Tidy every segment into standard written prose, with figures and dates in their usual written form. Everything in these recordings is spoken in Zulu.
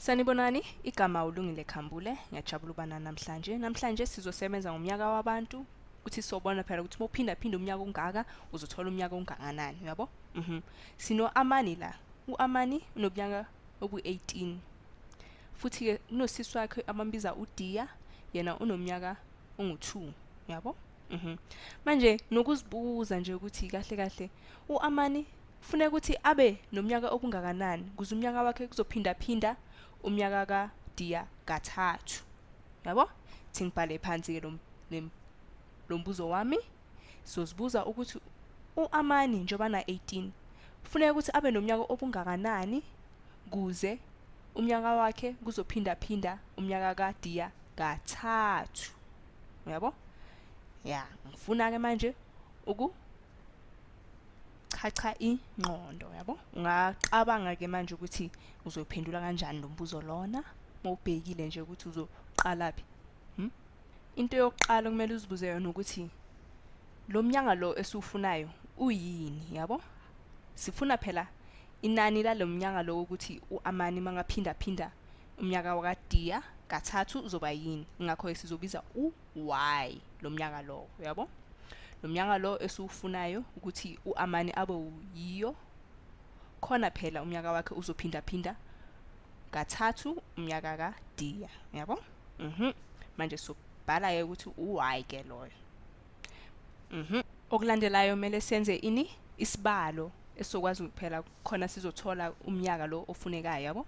Sanibonani, igama uLungile Khambule, ngiyajabula ukuba nani namhlanje. Namhlanje sizosebenza ngomnyaka wabantu, ukuthi sobona phela ukuthi uma uphindaphinda umnyaka ongaka, uzothola umnyaka ongakanani, uyabo? Sino-Amani la. U-Amani unomnyaka obu-18. Futhi-ke kunosisi wakhe abambiza uDiya, yena unomnyaka ongu-2, uyabo? Manje nokuzibuza nje ukuthi kahle kahle u-Amani kufuneka ukuthi abe nomnyaka obungakanani ukuze umnyaka wakhe kuzophindaphinda umnyaka kaDiya kathathu. Yabo? Thi ngibhale phansi-ke lo mbuzo wami. Sizozibuza ukuthi u-Amani njengoba na-18 kufuneka ukuthi abe nomnyaka obungakanani kuze umnyaka wakhe kuzophindaphinda umnyaka kaDiya kathathu. Uyabo? Ya, ngifuna-ke manje ukuchacha ingqondo, yabo? Ungacabanga-ke manje ukuthi uzophendula kanjani lo mbuzo lona mawubhekile nje ukuthi uzoqalaphi. Into yokuqala okumele uzibuze yona ukuthi lo mnyaka lo esiwufunayo uyini, yabo? Sifuna phela inani lalo mnyaka lo ukuthi u-Amani mangaphindaphinda umnyaka wakaDiya kathathu uzoba yini. Ingakho-ke sizobiza u-Y lo mnyaka lo, uyabo? Lo mnyaka lo esiwufunayo ukuthi u-Amani abe yiyo, khona phela umnyaka wakhe uzophindaphinda kathathu umnyaka kaDiya, uyabo? Manje sobhala-ke ukuthi u-Y ke loyo. Okulandelayo kumele senze ini? Isibalo esizokwazi phela khona sizothola umnyaka lo ofunekayo, yabo?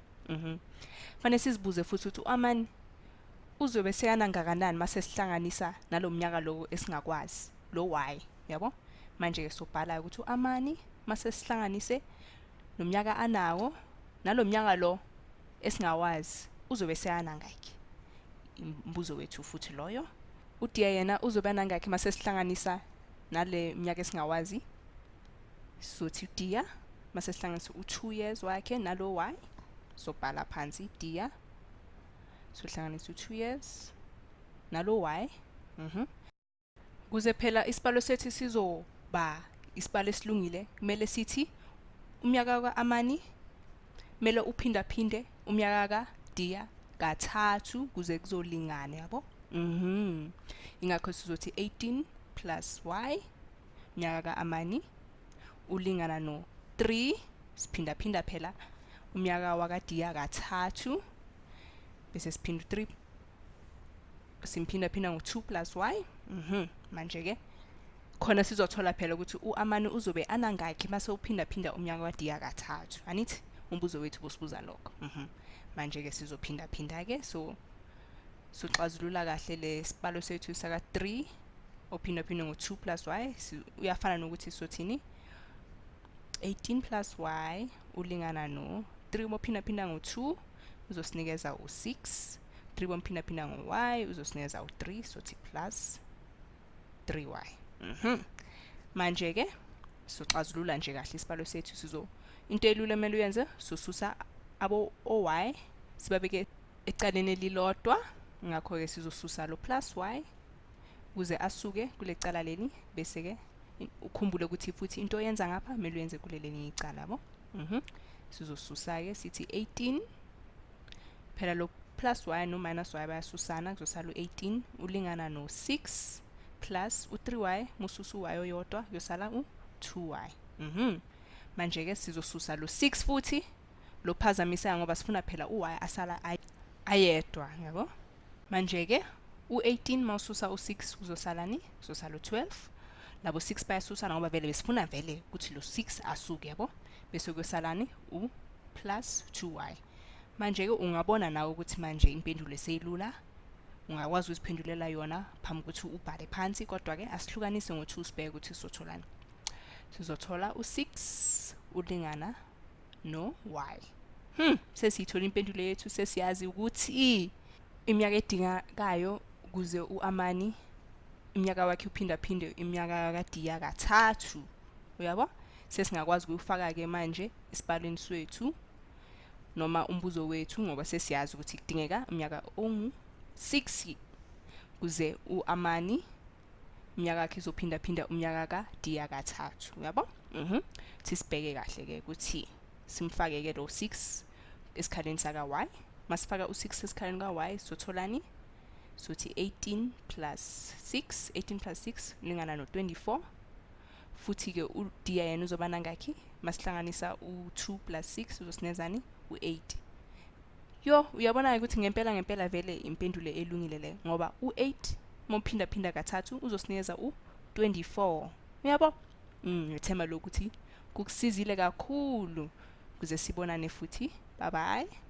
Fanele sizibuze futhi ukuthi u-Amani uzobe seyanangakanani mase sihlanganisa nalomnyaka lo esingakwazi, lo Y, yabo? Manje ke sobhala ukuthi u-Amani mase sihlanganise nomnyaka anawo nalomnyaka lo esingawazi uzobe seyanangaki. Umbuzo wethu futhi loyo. UDiya yena uzobe anangaki mase sihlanganisa nale minyaka esingawazi? Sothi uDiya mase sihlanganisa u2 years wakhe nalo Y, sobhala phansi Diya, sohlanganisa u2 years nalo Y. Kuze phela isibalo sethu sizoba isibalo esilungile, kumele sithi umnyaka ka-Amani kumele uphindaphinde umnyaka kaDiya kathathu kuze kuzolingana, yabo? Ingakho sizothi 18 plus Y umnyaka ka-Amani ulingana no 3, siphindaphinda phela umnyaka wakaDiya kathathu, bese siphinda u3 simphindaphinda ngo2 plus Y. Manje ke khona sizothola phela ukuthi uAmani uzobe anangakhi mase uphindaphinda umnyaka kaDiya kathathu. Anithi umbuzo wethu bosibuza lokho. Manje ke sizophindaphinda ke, so soxazulula kahle lesibalo sethu saka 3 ophindaphinda ngo2 plus Y. Uyafana nokuthi sothini 18 plus Y ulingana no 3 ophindaphinda ngo2 uzosinikeza u6, 3 bomphindaphinda ngo-Y uzosinikeza u3, sothi plus 3y. Manje ke soxazulula nje kahle isibalo sethu. Sizo into elula emele uyenze, sosusa abo o-y sibabeke ecaleni elilodwa. Ngakho ke sizosusa lo plus y ukuze asuke kule cala leli, bese ke ukhumbule ukuthi futhi into oyenza ngapha kumele uyenze kuleli elinye icala, yabo? Sizosusa ke sithi 18 phela lo plus y no minus y bayasusana, kuzosala u-18 ulingana no-6 plus u-3y, mususa u-y oyodwa kuyosala u-2y. Manje ke sizosusa lo 6 futhi lo phazamisayo ngoba sifuna phela u-y asala ayedwa, yabo? Manje ke u-18 mawususa u-6 kuzosalani? Kuzosala u-12. Labo 6 bayasusana ngoba vele besifuna vele ukuthi lo 6 asuke, yabo? Bese kuyosalani? U plus 2y. Manje ke ungabona nawe ukuthi manje impendulo eseyilula, ungakwazi ukuziphendulela yona phambi kokuthi ubhale phansi, kodwa ke asihlukanise ngo2 sibheke ukuthi sizotholani. Sizothola u6 ulingana no y. Sesiyithola impendulo yethu, sesiyazi ukuthi iminyaka edingakayo ukuze uAmani iminyaka wakhe uphindaphinde iminyaka kaDiya kathathu, uyabo? Sesingakwazi ukufaka ke manje isibalweni sethu noma umbuzo wethu, ngoba sesiyazi ukuthi kudingeka umnyaka ongu-6 kuze uAmani umnyaka wakhe izophindaphinda umnyaka kaDiya kathathu, uyabo? Sisibheke kahle ke ukuthi simfake ke lo 6 esikhaleni saka Y. Masifaka u6 esikhaleni ka-y sotholani? Sothi 18 plus 6, 18 plus 6 lingana no-24. Futhi-ke u-d yena uzoba nangakhi? Masihlanganisa u-2 plus 6 uzosinezani? U-8. Yo, uyabona-ke ukuthi ngempela ngempela vele impendulo elungile le, ngoba u-8 uma uphindaphinda kathathu uzosinikeza u-24. Uyabo? Ngithemba lokuthi kukusizile kakhulu. Kuze sibonane futhi. Bye bye.